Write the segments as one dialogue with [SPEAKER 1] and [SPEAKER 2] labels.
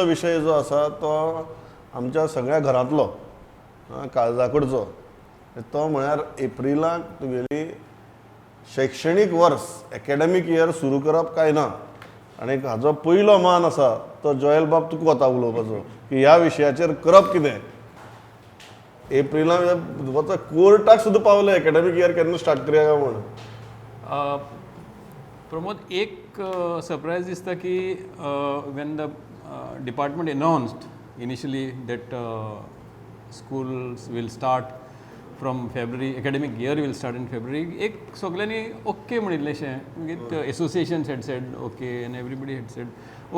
[SPEAKER 1] विशय जो आसा तो आमच्या सगळ्या घरांतलो, काळजा कडचो. तो म्हळ्यार एप्रिलाक तुगेली शैक्षणीक वर्स, एकॅडमीक इयर सुरू करप काय ना. आनी हाजो पयलो मान आसा तो जोयल बाब तुका वता उलोवपाचो की ह्या विशयाचेर करप कितें. एप्रिलाक वता, कोर्टाक सुद्दां पावले एकॅडमीक इयर केन्ना स्टार्ट करया काय म्हूण.
[SPEAKER 2] प्रमोद, एक सरप्रायज दिसता की when the department announced initially that schools will start from February, academic year will start in February, एक सगल्यांनी ओके म्हणिल्लेशें. मागीर associations had said okay and everybody had said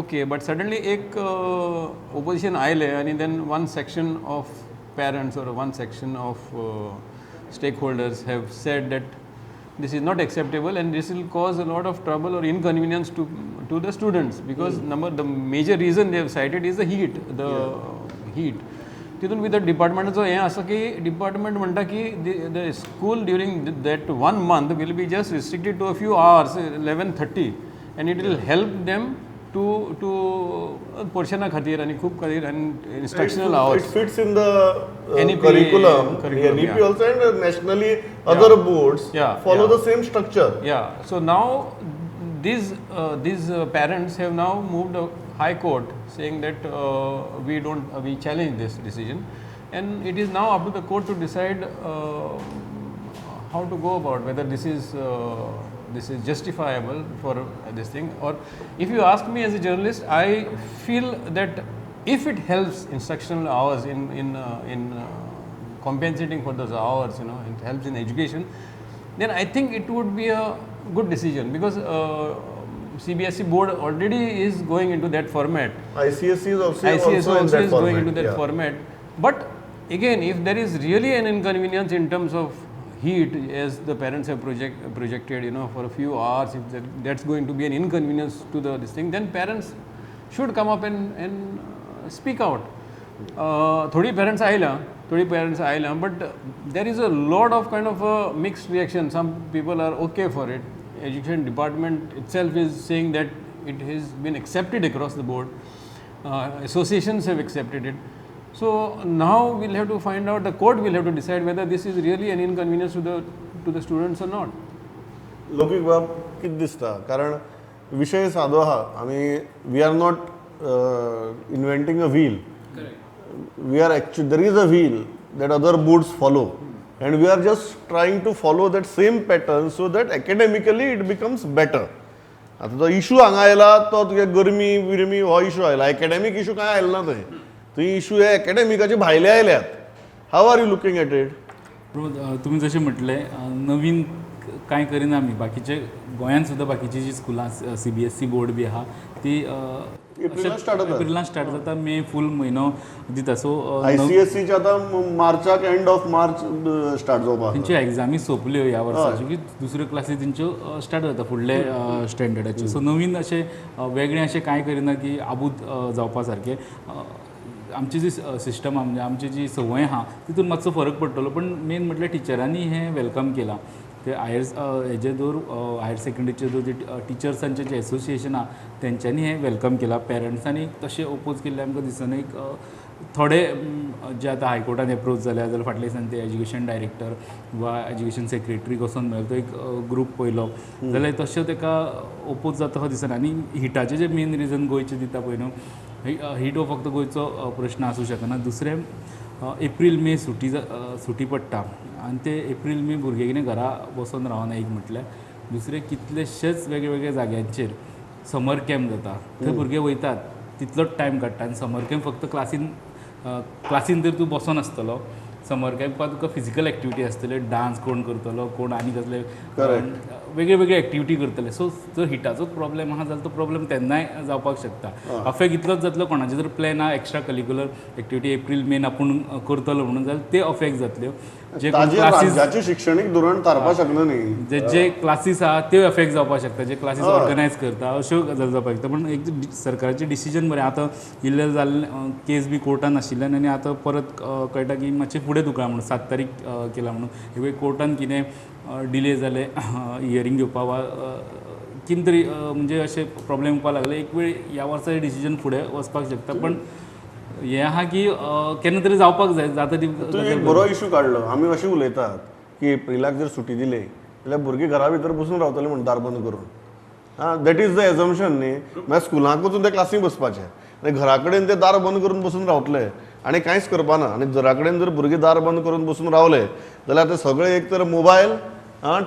[SPEAKER 2] okay, but suddenly एक ओपोजिशन आयलें आनी then one section of parents or one section of stakeholders have said that this is not acceptable and this will cause a lot of trouble or inconvenience to the students, because number the major reason they have cited is the heat, the heat. तितून भितर डिपार्टमेंटाचो हें आसा की department म्हणटा की the school during that one month will be just restricted to a few hours, 11:30, and it will help them to पोर्शना खातीर आनी खूब खातीर आनी instructional hours.
[SPEAKER 1] It fits in the
[SPEAKER 2] NEP
[SPEAKER 1] curriculum,
[SPEAKER 2] curriculum,
[SPEAKER 1] NEP
[SPEAKER 2] yeah.
[SPEAKER 1] also, and nationally other boards follow the same structure.
[SPEAKER 2] Yeah. So now these parents have now moved a high court saying that we don't we challenge this decision, and it is now up to the court to decide how to go about, whether this is justifiable for this thing. Or if you ask me as a journalist, I feel that if it helps instructional hours in compensating for those hours, it helps in education, then I think it would be a good decision, because CBSE board already is going into that format.
[SPEAKER 1] ICSE is also,
[SPEAKER 2] ICSE
[SPEAKER 1] also in
[SPEAKER 2] also
[SPEAKER 1] that
[SPEAKER 2] is
[SPEAKER 1] format.
[SPEAKER 2] Going into that format. But again, if there is really an inconvenience in terms of heat, as the parents have projected, for a few hours, if that's going to be an inconvenience to the this thing, then parents should come up and speak out. थोडी parents आयल्या, थोडी parents आयल्या, but there is a lot of kind of a mixed reaction. Some people are okay for it. Education department itself is saying that it has been accepted across the board. Associations have accepted it. So now we'll have to find out, the court will have to decide whether this is really an inconvenience to the students or not.
[SPEAKER 1] लौकीक बाब, कितें दिसता? कारण विशय सादो आहा आमी we are not inventing a wheel. We are actually, there is a wheel that other boards follow and we are just trying to follow that same pattern so that academically it becomes better. आतां तो issue हांगा आयला तो तुगे गरमी बिरमी हो issue आयला, एकॅडमीक issue कांय आयलो ना थंय. थंय इशू हे एकॅडमिकाचे भायले आयल्यात. How are you looking at it?
[SPEAKER 3] Pramod, तुमी जशें म्हटलें, नवीन कांय करिना आमी. बाकीचे गोंयांत सुद्दां बाकीची जी स्कुलां सीबीएसई बोर्ड बी आहा ती
[SPEAKER 1] एप्रिलान स्टार्ट जाता.
[SPEAKER 3] एप्रिलान स्टार्ट जाता, मे फूल म्हयनो दिता, सो
[SPEAKER 1] आयसीएसईचे आतां मार्चाक, एंड ऑफ मार्च स्टार्ट जावपाक.
[SPEAKER 3] तेंच्यो एग्जामी सोंपल्यो ह्या वर्साच्यो की दुसऱ्यो क्लासी तेंच्यो स्टार्ट जाता फुडले स्टँडर्डाच्यो. सो नवीन अशें वेगळें अशें कांय करिना की आबूज जावपा सारकें. आमची जी सिस्टम आहा, म्हणजे आमची जी संवय आहा, तितून मातसो फरक पडटलो. पण मेन म्हटल्यार टिचरांनी हें welcome केलां. ते हायर हेजे दर हायर सेकंडरीचे दर टिचर्सांचें जें एसोसिएशन आहा तेंच्यांनी हें welcome केलां. पेरंट्सांनी तशें ओपोज केल्लें आमकां दिसना. एक थोडे जे आतां हायकोर्टान एप्रोच जाल्या जाल्यार फाटल्या दिसांनी ते एज्युकेशन डायरेक्टर वा एज्युकेशन सेक्रेटरीक वचोन मेळ्ळो, तो एक ग्रूप पयलो जाल्यार तशें ताका ओपोज जाता असो दिसना. आनी हिटाचें जें मेन रिजन गोंयचें दिता पळय न्हू, हीट हो फक्त गोंयचो प्रश्न आसूं शकना. दुसरें, एप्रील मे सुटी सुटी पडटा आनी ते एप्रील मे भुरगे कितें घरा बसोन रावना एक म्हटल्यार. दुसरें, कितलेशेच वेगळे वेगळे जाग्यांचेर समर कॅम्प जाता, थंय भुरगे वयतात, तितलोच टायम काडटा. आनी समर कॅम्प फक्त क्लासीन तर तूं बसोन आसतलो, समर कॅम्पाक तुका फिजिकल एक्टिविटी आसतल्यो, डांस कोण करतलो, कोण आनी कसले वेगळे वेगळे एक्टिविटी करतले. सो जर हिटाचोच प्रॉब्लेम आहा जाल्यार तो प्रॉब्लेम तेन्नाय जावपाक शकता. अफेक्ट इतलोच जातलो, कोणाचे जर प्लॅन आहा extra curricular activity April main आपूण करतलो म्हणून जाल्यार ते अफेक्ट जातल्यो. जे कोण
[SPEAKER 1] ताजेर
[SPEAKER 3] क्लासीस
[SPEAKER 1] राज्याचें शिक्षणीक धोरण थारपाक शकना न्ही.
[SPEAKER 3] जे जे क्लासीस आहा त्यो एफेक्ट जावपाक शकता, जे क्लासीस ऑर्गनायज करता अश्यो गजाली जावपाक शकता. पूण एक सरकाराचें डिसिजन बरें. आतां इल्लें जाल्लें केस बी कोर्टान आशिल्ल्यान आनी आतां परत कळटा की मातशें फुडें धुकला म्हणून 7 तारीख केला म्हणून. हे कोर्टान कितें डिले जाले हियरींग घेवपाक वा कितें तरी म्हणजे अशें प्रॉब्लेम येवपाक लागले. एक वेळ ह्या वर्सा डिसिजन फुडें वचपाक शकता, पण हें आहा की केन्ना तरी जावपाक जाय. जाता ती
[SPEAKER 1] तूं एक बरो इशू काडलो. आमी अशें उलयतात की एप्रिलाक जर सुटी दिली जाल्यार भुरगीं घरा भितर बसून रावतलीं म्हूण दार बंद करून. आं, that is the assumption न्ही. मागीर स्कुलाक वचून ते क्लासीक बसपाचें आनी घरा कडेन ते दार बंद करून बसून रावतले आनी कांयच करपाना. आनी घरा कडेन जर भुरगीं दार बंद करून बसून रावले जाल्यार ते सगळे एक तर मोबायल,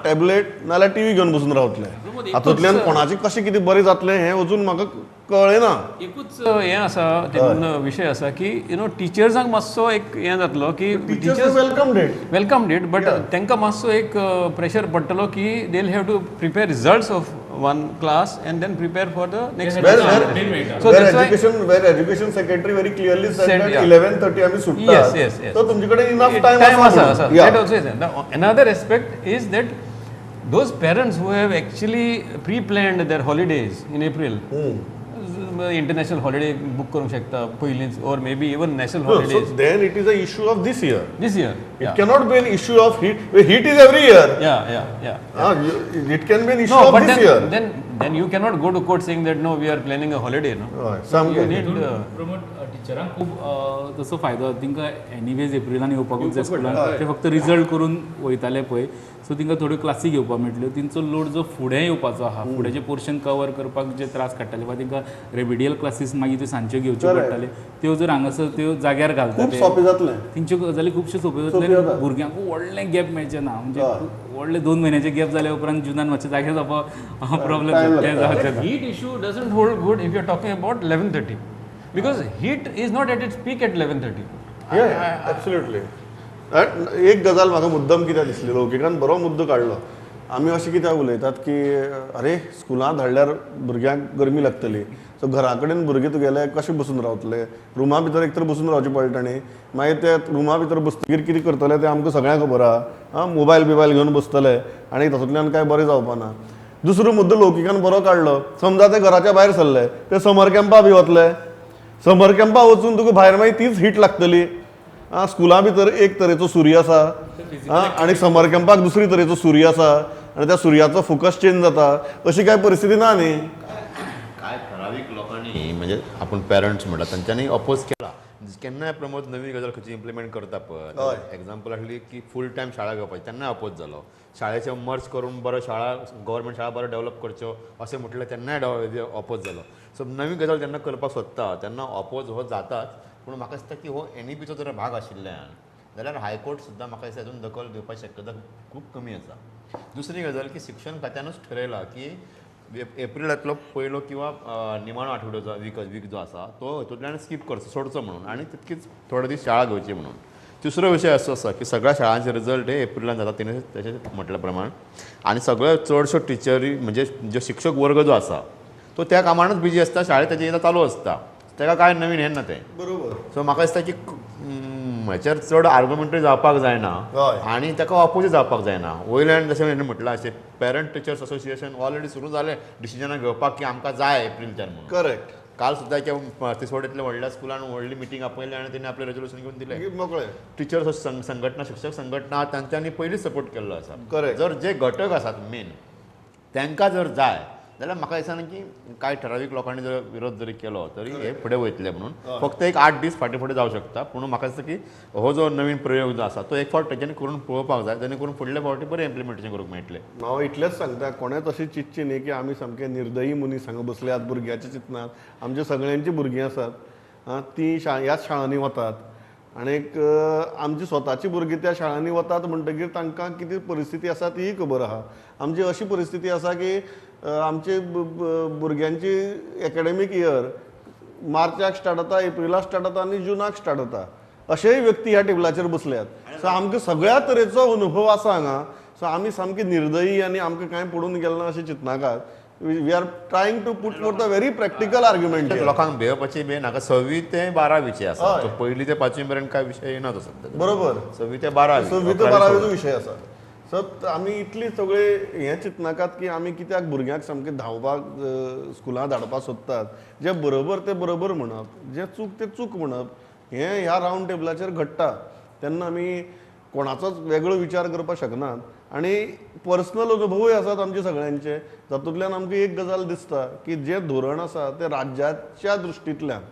[SPEAKER 1] टॅबलेट नाजाल्यार टीव्ही घेवन बसून रावतले. हातूंतल्यान कोणाचें कशें कितें बरें जातलें हें अजून म्हाका कळ्ळें ना.
[SPEAKER 2] एकूच हें आसा तेतून विशय आसा की you know टिचर्सांक मातसो एक हें जातलो की
[SPEAKER 1] teachers welcome date,
[SPEAKER 2] welcome date, but तांकां मातसो एक प्रेशर पडटलो की they will have to prepare results of one class and then prepare for the next.
[SPEAKER 1] So where education secretary very clearly said that 11:30 आमी सुट्टात.
[SPEAKER 2] Yes, yes, yes.
[SPEAKER 1] So तुमचे कडेन enough time
[SPEAKER 2] आसा. That also is another aspect is that those parents who have actually pre-planned their holidays in April, international holiday book करूंक शकता पयलींच, or maybe even national holidays.
[SPEAKER 1] So then it is a issue of this year.
[SPEAKER 2] This year.
[SPEAKER 1] It cannot be an issue of heat. Heat is every year.
[SPEAKER 2] Yeah, yeah, yeah.
[SPEAKER 1] It can be an issue of this year.
[SPEAKER 2] Then you cannot go to court saying that no, we are planning a holiday, no. You need
[SPEAKER 3] promote टिचरांक खूब तसो फायदो. तांकां anyways एप्रिलान येवपाकूच जाय स्कुलान, ते फक्त result करून वयताले पळय. सो तांकां थोड्यो क्लासी घेवपाक मेळटल्यो. तेंचो लोड जो फुडें येवपाचो आहा, फुडें जे पोर्शन कवर करपाक जे त्रास काडटाले वा तांकां रेमिडियल क्लासीस मागीर त्यो सांजच्यो घेवच्यो पडटाले, त्यो जर हांगासर त्यो जाग्यार घालता तेंच्यो गजाली खुबश्यो सोंप्यो जातल्यो. भुरग्यांक व्हडलें गॅप मेळचें ना, म्हणजे व्हडले 2 म्हयन्याचे गॅप जाल्या उपरांत जुनान मातशें जागे जावपाक प्रॉब्लेम जाता.
[SPEAKER 2] Heat issue doesn't hold good if you are talking about 11:30, because heat is not at its peak at 11:30.
[SPEAKER 1] Yeah, absolutely. एक गजाल म्हाका मुद्दम कित्याक दिसली, लौकिकान बरो मुद्दो काडलो. आमी अशें कित्याक उलयतात की अरे स्कुलांत धाडल्यार भुरग्यांक गरमी लागतली, सो घरा कडेन भुरगे तुगेले कशें बसून रावतले? रुमा भितर एक तर बसून रावचें पडटा न्ही, मागीर ते रुमा भितर बसतकीर कितें करतले तें आमकां सगळ्यांक खबर आहा. मोबायल बिबायल घेवन बसतले आनी तातूंतल्यान कांय बरें जावपा ना. दुसरो मुद्दो लौकिकान बरो काडलो. समजा ते घराच्या भायर सरले, ते समर कॅम्पा बी वतले. समर कॅम्पा वचून तुका भायर मागीर तीच हीट लागतली. स्कुला भितर एक तरेचो सूर्य आसा आनी समर कॅम्पाक दुसरी तरेचो सूर्य आसा आनी त्या सुर्याचो फोकस चेंज जाता. अशी कांय परिस्थिती ना न्ही.
[SPEAKER 4] काय ठरावीक लोकांनी म्हणजे आपूण पेरंट्स म्हणटा तांच्यांनी अपोज केला. केन्नाय प्रमोद नवी गजाल खंयची इम्प्लिमेंट करता पळय, एग्जाम्पल आसली की फूल टायम शाळा घेवपाची, तेन्नाय अपोज जालो. शाळेचे मर्ज करून बरो शाळा गव्हर्मेंट शाळा बरो डेव्हलप करच्यो अशें म्हटलें तेन्नाय अपोज जालो. सो नवी गजाल जेन्ना करपाक सोदता तेन्ना अपोज हो जाताच. पूण म्हाका दिसता की हो एनईपीचो जर भाग आशिल्ल्यान जाल्यार हायकोर्ट सुद्दां म्हाका दिसता हातूंत दखल घेवपाची शक्यता खूब कमी आसा. दुसरी गजाल की शिक्षण खात्यानूच ठरयलां की एप्रिलांतलो पयलो किंवा निमाणो आठवडो जो वीक जो आसा तो हितूंतल्यान स्कीप करचो, सोडचो म्हणून, आनी तितकीच थोडे दीस शाळा घेवची म्हणून. तिसरो विशय असो आसा की सगळ्या शाळांचे रिजल्ट हे एप्रिलान जाता तिणें तशें म्हटल्या प्रमाण, आनी सगळे चडश्यो टिचरी म्हणजे जो शिक्षक वर्ग जो आसा तो त्या कामानूच बिजी आसता, शाळेंत तेजें येता चालू आसता, ताका कांय नवीन हें ना तें.
[SPEAKER 1] बरोबर.
[SPEAKER 4] सो म्हाका दिसता की हेचेर चड आर्ग्युमेंटूय जावपाक जायना आनी ताका ऑपोजूय जावपाक जायना. वयल्यान जशें हाणें म्हटलां अशें पेरंट टिचर्स असोसिएशन ऑलरेडी सुरू जालें डिसिजनां घेवपाक की आमकां जाय एप्रीलच्यान म्हणून.
[SPEAKER 1] करेक्ट.
[SPEAKER 4] काल सुद्दां एका तिसवाडींतल्या व्हडल्या स्कुलान व्हडली मिटींग आपयली आनी तेणी आपलें रेजोल्युशन घेवन दिलें.
[SPEAKER 1] मोकळें.
[SPEAKER 4] टिचर्स संघटना, शिक्षक संघटना तांच्यांनी पयलींच सपोर्ट केल्लो आसा.
[SPEAKER 1] करेक्ट.
[SPEAKER 4] जर जे घटक आसात मेन तांकां जर जाय जाल्यार म्हाका दिसना की कांय ठरावीक लोकांनी जर विरोध जरी केलो तरी हे फुडें वयतले म्हणून. फक्त एक 8 दीस फाटीं फुडें जावं शकता. पूण म्हाका दिसता की हो जो नवीन प्रयोग जो आसा तो एक फावट तेच्यांनी करून पळोवपाक जाय, जेणे करून फुडल्या फावटी बरें इम्प्लिमेंटेशन करूंक मेळटलें.
[SPEAKER 1] हांव इतलेंच सांगता, कोणेंच अशें चिंतचें न्ही की आमी सामके निर्दयी मनीस हांगा बसल्यात भुरग्याच्या चिंतनात. आमच्या सगळ्यांची भुरगीं आसात, तीं ह्याच शाळांनी वतात आनीक आमची स्वताची भुरगीं त्या शाळांनी वतात म्हणटगीर तांकां कितें परिस्थिती आसा तीय खबर आहा. आमची अशी परिस्थिती आसा की आमचे भुरग्यांची एकाडेमीक इयर मार्चाक स्टार्ट जाता, एप्रिलाक स्टार्ट जाता आनी जुनाक स्टार्ट जाता. अशेय व्यक्ती ह्या टेबलाचेर बसल्यात. सो आमकां सगळ्या तरेचो अनुभव आसा हांगा. सो आमी सामके निर्दयी आनी आमकां कांय पडून गेलें ना अशें चिंतनाकात. We are trying to put forth a very practical argument.
[SPEAKER 4] लोकांक भिवपाची बी नाका. 6वी ते 12वीचे आसा, पयली ते 5वी मेरेन काय विशय येना तो सद्या.
[SPEAKER 1] बरोबर.
[SPEAKER 4] 6वी ते 12वी,
[SPEAKER 1] 6वी ते 12वीचो विशय आसा. सो आमी इतली सगळे हें चिंतनाकात की आमी कित्याक भुरग्यांक सामकें धांवपाक स्कुलां धाडपाक सोदतात. जें बरोबर तें बरोबर म्हणप, जें चूक तें चूक म्हणप, हें ह्या रावंड टेबलाचेर घडटा. तेन्ना आमी कोणाचोच वेगळो विचार करपाक शकनात. आनी पर्सनल अनुभवूय आसात आमचे सगळ्यांचे, जातूंतल्यान आमकां एक गजाल दिसता की जें धोरण आसा तें राज्याच्या दृश्टींतल्यान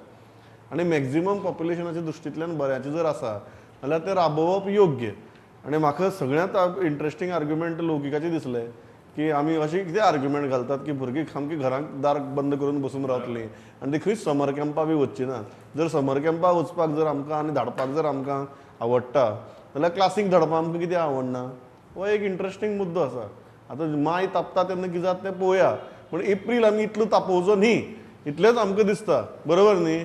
[SPEAKER 1] आनी मॅक्झिमम पॉप्युलेशनाच्या दृश्टींतल्यान बऱ्याचें जर आसा जाल्यार तें राबोवप योग्य. आनी म्हाका सगळ्यांत इंट्रस्टींग आर्ग्युमेंट लौकिकाचें दिसलें की आमी अशें कितें आर्ग्युमेंट घालतात की भुरगीं सामकी घरांत दार बंद करून बसून रावतलीं आनी ती खंयच समर कॅम्पा बी वचची नात. जर समर कॅम्पा वचपाक जर आमकां आनी धाडपाक जर आमकां आवडटा जाल्यार क्लासीक धाडपाक आमकां कितें आवडना, हो एक इंट्रस्टींग मुद्दो आसा. आतां माय तापता तेन्ना कितें जाता तें पळोवया, पूण एप्रील आमी इतलो तापोवचो न्ही इतलेंच आमकां दिसता, बरोबर न्ही?